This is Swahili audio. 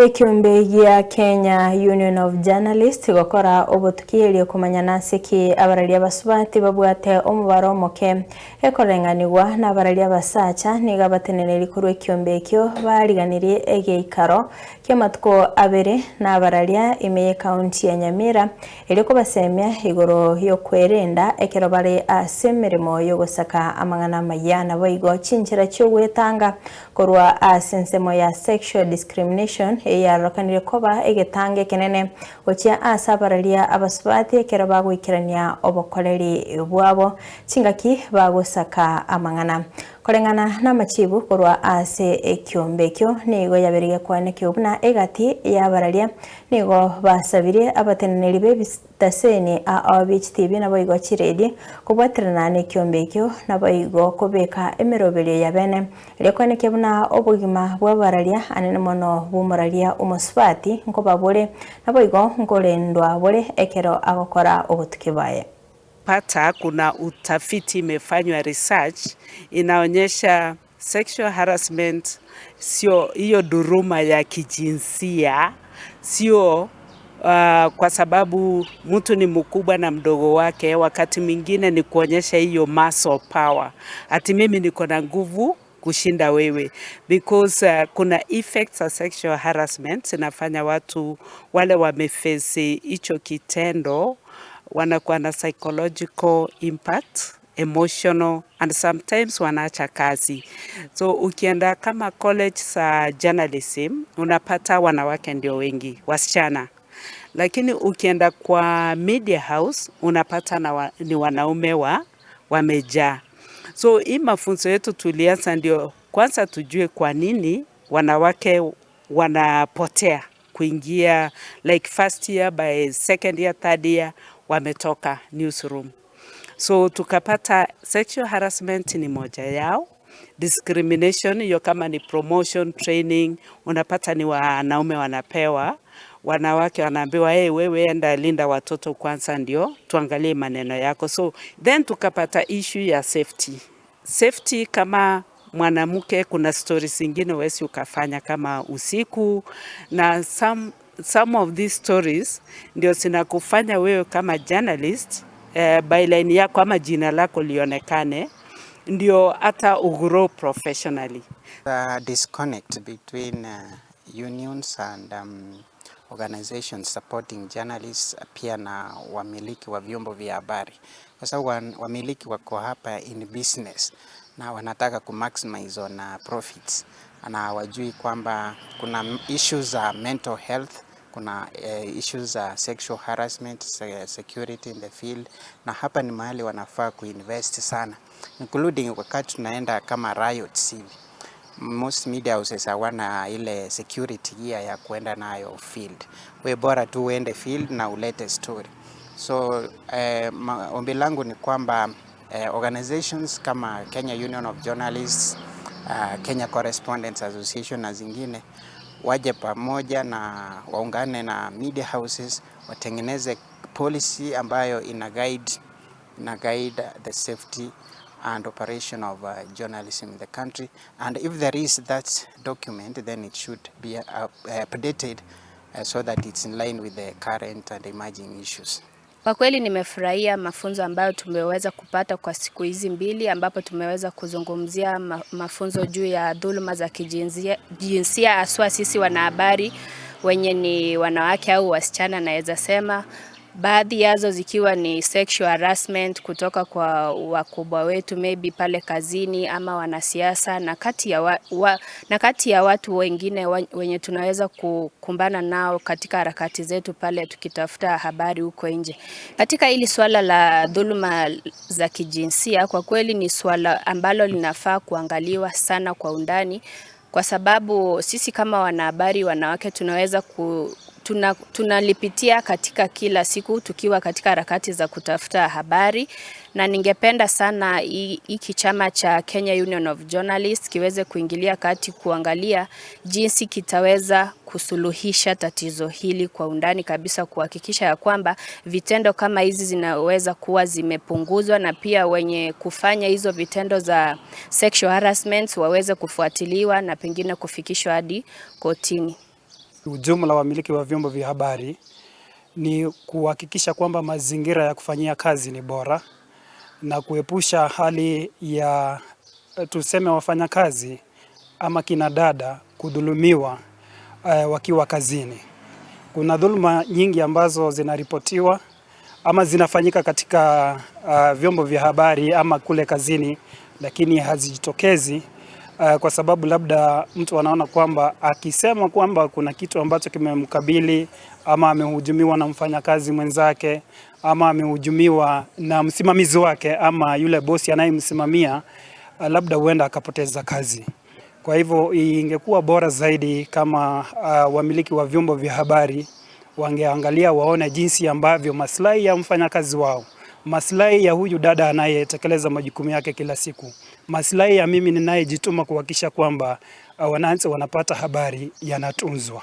Ekiombe gia Kenya Union of Journalists gokora obotuki erio komanya nase ki abararia abasubati babwate omobaro omoke ekoreng'anigwa na abararia abasacha. Nigo abateneneri korwa ekiombe ekio bariganirie egeikaro kiamatuko abere na abararia ime ye kaunti ya Nyamira erio kobasemia igoro yokwerenda ekero bare ase emeremo yogosaka amang'ana amaya, naboigo chinchera chiogwetanga korwa ase ensemo ya sexual discrimination eyarokanire koba egetange ekenene gochia ase abararia abasubati ekero bagoikerania obokoreri bwabo chingaki bagosaka amang'ana. Koreng'ana n'amachibu korwa ase ekiombe ekio, nigo yaberige kwanekio buna egati y'abararia nigo basabirie abateneneri b'ebitaseni ao bie chitibi naboigo chiredi kobwaterana na ekiombe ekio naboigo kobeka emeroberio ya bene erio kwenekia buna obogima bw'abararia, anene mono bw'omoraria omosubati, nkoba bore naboigo nkorendwa bore ekero agokora obotuki bwaye. Pata kuna utafiti imefanywa, research inaonyesha sexual harassment, sio hiyo dhuluma ya kijinsia, sio kwa sababu mtu ni mkubwa na mdogo wake. Wakati mwingine ni kuonyesha hiyo muscle power, ati mimi niko na nguvu kushinda wewe, because kuna effects za sexual harassment inafanya watu wale wameface hicho kitendo wanakuwa na psychological impact, emotional, and sometimes wanaacha kazi. So ukienda kama college za journalism, unapata wanawake ndio wengi, wasichana, lakini ukienda kwa media house unapata ni wanaume wamejaa. So hii mafunzo yetu tulianza ndio kwanza tujue kwa nini wanawake wanapotea kuingia, like first year, by second year, third year wametoka newsroom. So tukapata sexual harassment ni moja yao, discrimination hiyo kama ni promotion, training, unapata ni wanaume wanapewa, wanawake wanaambiwa, "Hey, wewe enda linda watoto kwanza ndio tuangalie maneno yako." So then tukapata issue ya safety. Safety kama mwanamke, kuna stories zingine huwezi ukafanya kama usiku, na some of these stories ndio zinakufanya wewe kama journalist, byline yako ama jina lako lionekane, ndio hata ugrow professionally. The disconnect between unions and organizations supporting journalists, pia na wamiliki wa vyombo vya habari, kwa sababu wamiliki wako hapa in business na wanataka ku maximize on profits, na hawajui kwamba kuna issues za mental health, kuna issues za sexual harassment, security in the field, na hapa ni mahali wanafaa kuinvest sana, including wakati tunaenda kama riots hivi, most media houses hawana ile security gear ya kuenda nayo field. We bora tu uende field na ulete story. So ombi langu ni kwamba organizations kama Kenya Union of Journalists, Kenya Correspondents Association na zingine waje pamoja na waungane na media houses watengeneze policy ambayo ina guide the safety and operation of journalism in the country, and if there is that document, then it should be updated so that it's in line with the current and emerging issues. Kwa kweli nimefurahia mafunzo ambayo tumeweza kupata kwa siku hizi mbili, ambapo tumeweza kuzungumzia mafunzo juu ya dhuluma za kijinsia, jinsia, haswa sisi wanahabari wenye ni wanawake au wasichana, naweza sema baadhi yazo zikiwa ni sexual harassment kutoka kwa wakubwa wetu, maybe pale kazini ama wanasiasa, na kati ya watu wengine wenye tunaweza kukumbana nao katika harakati zetu pale tukitafuta habari huko nje. Katika hili swala la dhuluma za kijinsia, kwa kweli ni swala ambalo linafaa kuangaliwa sana kwa undani, kwa sababu sisi kama wanahabari wanawake tunaweza ku tunalipitia katika kila siku tukiwa katika harakati za kutafuta habari, na ningependa sana hiki chama cha Kenya Union of Journalists kiweze kuingilia kati kuangalia jinsi kitaweza kusuluhisha tatizo hili kwa undani kabisa, kuhakikisha ya kwamba vitendo kama hizi zinaweza kuwa zimepunguzwa, na pia wenye kufanya hizo vitendo za sexual harassment waweze kufuatiliwa na pengine kufikishwa hadi kotini. Ujumla wamiliki wa vyombo vya habari ni kuhakikisha kwamba mazingira ya kufanyia kazi ni bora na kuepusha hali ya, tuseme, wafanyakazi ama kina dada kudhulumiwa wakiwa kazini. Kuna dhuluma nyingi ambazo zinaripotiwa ama zinafanyika katika vyombo vya habari ama kule kazini, lakini hazijitokezi kwa sababu labda mtu anaona kwamba akisema kwamba kuna kitu ambacho kimemkabili ama amehujumiwa na mfanyakazi mwenzake ama amehujumiwa na msimamizi wake ama yule bosi anayemsimamia, labda huenda akapoteza kazi. Kwa hivyo ingekuwa bora zaidi kama wamiliki wa vyombo vya habari wangeangalia waone jinsi ambavyo maslahi ya mfanyakazi wao, maslahi ya huyu dada anayetekeleza majukumu yake kila siku, maslahi ya mimi ninayejituma kuhakikisha kwamba wananchi wanapata habari yanatunzwa.